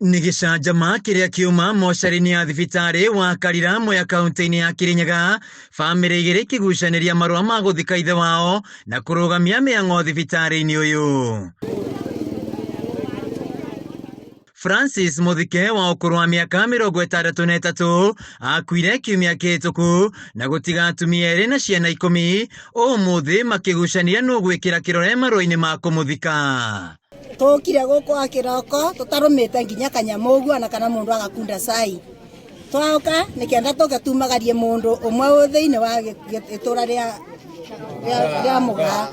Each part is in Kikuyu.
Nĩ gĩcanjama kĩrĩa kĩuma mocarĩ-inĩ ya thibitarĩ wa Karira Mwea kaunti-inĩ ya Kirinyaga, bamĩrĩ igĩrĩ ikĩgucanĩria marũa ma gũthika ithe wao na kũrũgamia mĩang'o thibitarĩ-inĩ ũyũ. Francis Muthike wa ũkũrũ wa mĩaka 63 akuire kiumia kĩhĩtũku na gũtiga atumia erĩ na ciana 10 ũmũthĩ makĩgucania nũ gwĩkĩra kĩrore marũa-inĩ ma kũmũthika. Tũkire gũkũ a kĩroko tũtarũmĩte nginya kanyamũ ũguo ona kana mũndũ agakunda cai. Twaũka nĩkenda tũke tumagarie mũndũ ũmwe wĩ thĩinĩ wa itũra rĩa Mũgaa.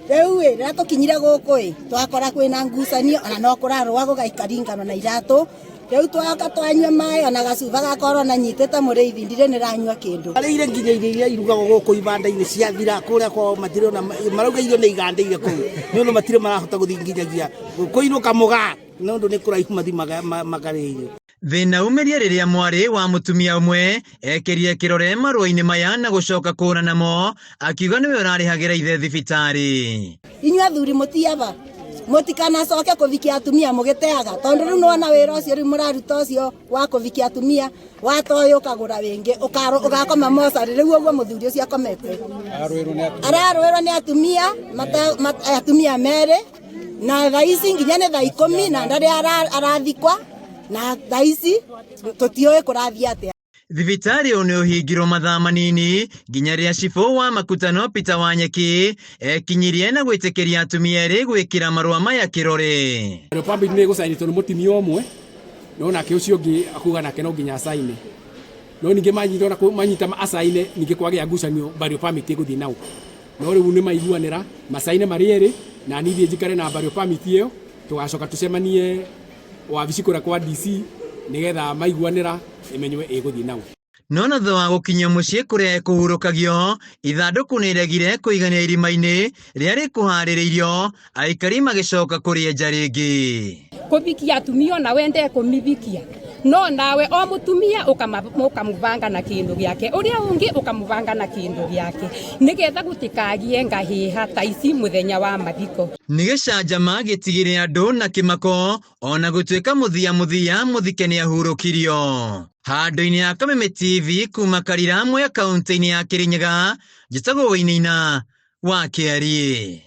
Rĩu ĩ rĩrĩa tũkinyire gũkũ ĩ twakora kwĩna ngucanio ona no kũrarũa gũgaikaringano na iratũ. Rĩu twoka twanyua maĩ ona gacuba gakorwo na nyitĩte mũrĩithi ndirĩ nĩranyua kĩndũ. Arĩire nginya irio iria irugagwo gũkũ ibanda-inĩ ciathira kũrĩa kwao matirĩ ona marauga irio nĩ igandĩire kũu nĩ ũndũ matirĩ marahota gũthiĩ nginyagia kũinũka Mũgaa nĩ ũndũ nĩ kũraihu mathiĩ makarĩe irio. Thĩna umĩrie rĩrĩa mwarĩ wa mũtumia ũmwe ekĩrire kĩrore marũa-inĩ maya na gũcoka kũũra namo akiuga nĩwe ũrarĩhagĩra ithe thibitarĩ. Inyuĩ athuri mũtiaba mũtikanacoke kũvikia atumia mũgĩteaga tondũ rĩu nĩwona wĩra ũcio rĩu mũraruta ũcio wa kũvikia atumia watoĩ ũkagũra wĩngĩ ũgakoma mocarĩ rĩu ũguo mũthuri ũcio akomete ararũĩrwo nĩ atumia atumia merĩ na thaa ici nginya nĩ thaa 10 na ndarĩ arathikwa na thaa ici tũtiũĩ kũrathiĩ atĩa. Thibitarĩ ũyũ nĩ ũhingirwo mathaa manini nginya rĩrĩa cibũ wa Makutano Peter Wanyeki ekinyirie na gwĩtĩkĩria atumia erĩ gwĩkĩra marũa maya kĩrore. Republic nĩ ĩgũcainĩtwo nĩ mũtumia ũmwe no nake ũcio ũngĩ akuga nake no nginya acaine no ningĩ manyita ona manyita acaine ningĩ kwagĩa ngucanio burial permit ĩgũthiĩ nao no rĩu nĩ maiguanĩra macaine marĩ erĩ na niĩ thiĩ njikare na burial permit ĩyo tũgacoka tũcemanie wabici kũrĩa kwa DC nĩgetha maiguanĩra ĩmenywe ĩgũthiĩ nao. No na thutha wa gũkinyio mũciĩ kũrĩa ekũhurũkagio, ithandũkũ nĩ rĩregire kũigania irima-inĩ rĩrĩa rĩkũharĩrĩirio, aikari magĩcoka kũrĩenja rĩngĩ. Kũvikia atumia ona wende kũmivikia no nawe o mũtumia ũkamũbanga na kĩndũ gĩake ũrĩa ũngĩ ũkamũbanga na kĩndũ gĩake nĩgetha gũtikagie ngahĩha ta ici mũthenya wa mathiko. Nĩ gĩcanjama gĩtigire andũ na kĩmako ona gũtuĩka mũthia mũthia mũthike nĩ ahurũkirio. Handũ-inĩ ha Kameme TV kuma Karira Mwea kaunti-inĩ ya Kirinyaga, njĩtagwo Wainaina wa Kĩariĩ.